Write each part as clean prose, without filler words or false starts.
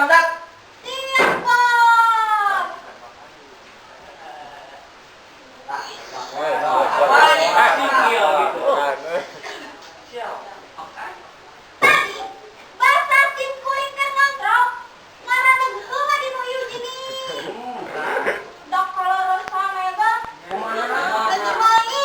masak. Siap, Bos. Tadi basa sim kuring keur ngontrol, ngaraneg heula di nu ieu gini. Dok kalau rosa mega lagi wangi.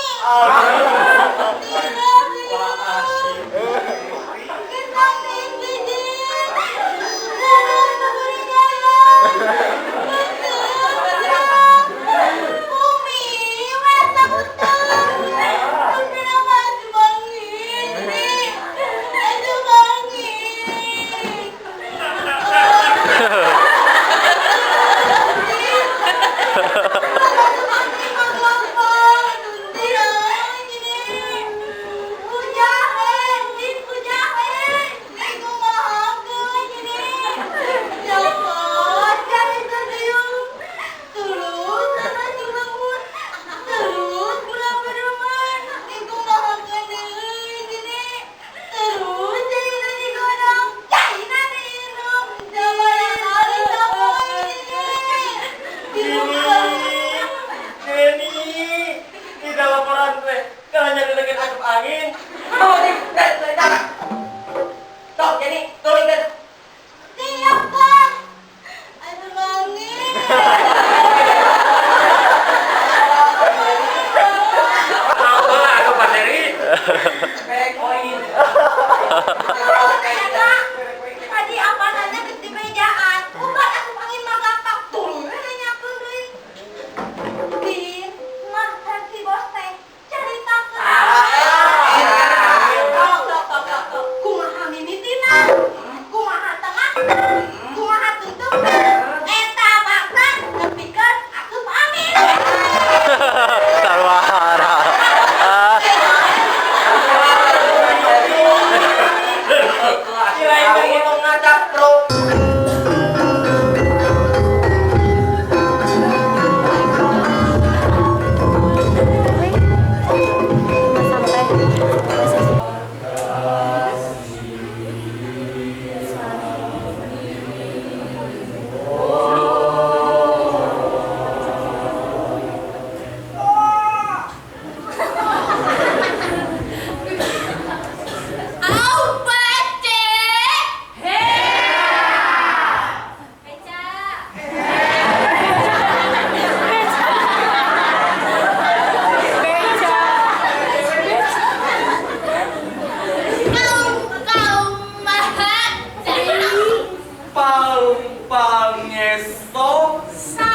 Angin. Mau di Sok, jadi tulungkan. Siap, Bang. Aduh, angin. Apa aku materi? Tadi apa nanya geus di mejaan. Ubar asup angin mah gampang. Tuluy we nanyakeun deui. Bin, mah si bos teh caritakeun. Kumaha mimitina? Kumaha tengah? Kumaha tungtungna? Eta bangsa nepikeun asup angin. Tarwara. Kirain ngitung ngacak, Bro. Au bace. Beca. Kaum kaum mahat. Paling pangeso. Sa.